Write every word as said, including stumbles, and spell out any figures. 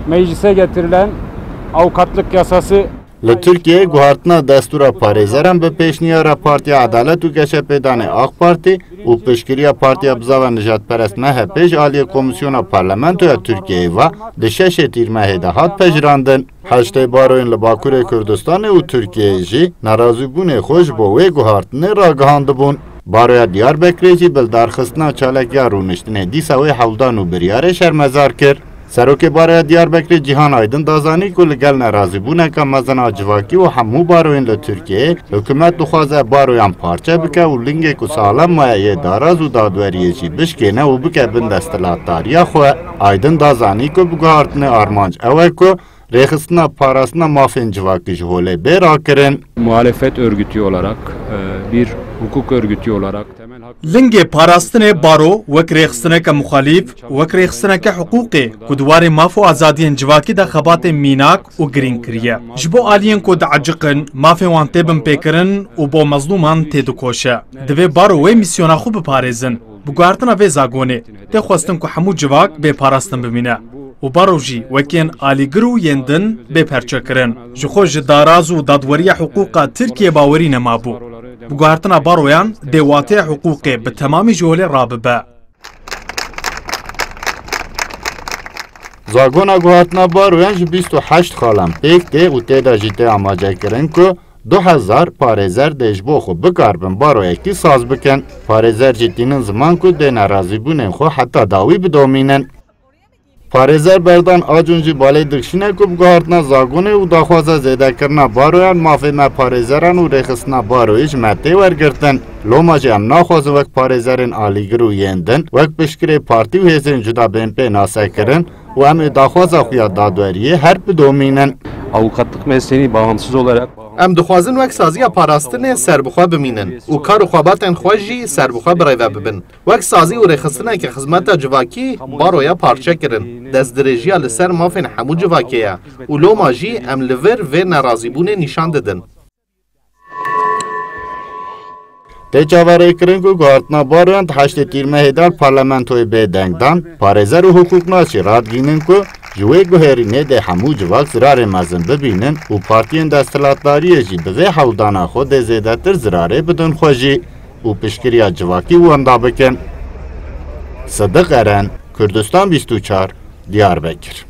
Meclise getirilen avukatlık yasası Li Tirkiyeyê guhartina destûra parêzeran bi pêşniyara Partiya Edalet û Geşepêdanê AK Partî û piştgiriya Partiya Bizava Nijadperest M H P ji aliyê Komîsyona Parlamentoya Tirkiyeyê ve di şeşê Tîrmehê de hat pejirandin. Heştê baroyên li Bakurê Kurdistanê û Tirkiyeyê jî nerazîbûnê xwe ji bo wê guhartinê ragihandibûn. Baroya Diyarbekirê jî bi lidarxistina çalakiya rûniştinê dîsa wê hewldan û biryarê şermezar kir. Serokê Baroya Diyarbekirê Cîhan Aydin da zanî ku li gel nerazîbûneke mezin a civakî û hemû baroyên li Tirkiyeyê, hikûmet dixwaze baroyan parçe bike û lingê ku saxlem maye yê daraz û dadweriyê jî bişkêne û bike bin desthilatdariya xwe. Aydin da zanî ku bi guhartinê armanc ew e ku rêxistina parastina mafên civakî ji holê bê rakirin. Muhalefet örgütü olarak, e, bir hukuk örgütü olarak temel hak Lingê parastinê baro wek rêxistineke muxalîf, wek rêxistineke hiqûqê ku di warê maf û azadiyên civakî de xebatên mînak û girîng kiriye. Ji bo aliyên ku dieciqin, mafên wan tê binpêkirin û bo mezlûman têdikoşe. Divê baro wê mîsyona xwe biparêzin. Bi guhertina vê zagonê, tê xwestin ku hemû civak bê parastin bimîne. Û baro jî wek yên alîgir û yên din bê perçekirin. Ji xwe ji daraz û dadweriya hiqûqa Tirkiyê bawerî nemabû. Bi guhertina baroyan dê wateya hiqûqê bi temamî ji holê rabibe. Zagona guhertina baroyan ji bîst û heşt xalan pêk tê û tê de jî tê amajekirin ku du hezar parêzer dê ji bo xwe bikaribin baroyekî saz bikin. Parêzer jî tînin ziman ku dê nerazîbûnên xwe heta dawî bidomînin. Parêzer Berdan Acun jî balê dikişîne ku bi guhertina zagonê û daxwaza zêdekirina baroyan mafê me parêzeran û rêxistina baroyê ji me tê wergirtin. Loma jî em naxwazin wek parêzerên alîgir û yên din, wek piştgirê partî û hêzên cuda bên pê nasekirin û em ê daxwaza xwe ya dadweriyê her bidomînin. Avukatlık mesleğini bağımsız olarak Em dixwazin wek saziya parastinê serbixwe bimînin û kar û xebatên xwe jî serbixwe birêve bibin. Wek sazî û rêxistineke xizmeta civakî, baroya parçe kirin. Destdirêjiya li ser mafên hemû civakê ye û loma jî em li vir vê nerazîbûnê nîşan didin. Tê çaverêkirin ku guhartina baroyan di heştê Tîrmehê de li parlamentoyê bê dengdan, parêzer û hiqûqnasî radigihînin ku ji wê guherînê dê hemû civak zirarê mezin bibînin û partiyên desthilatdariyê jî bi vê hewldana xwe dê zêdetir zirarê bidin xwe jî û piştgiriya civakî wenda bikin. Sidiq Eren, Kurdistan bîst û çar, Diyarbekir.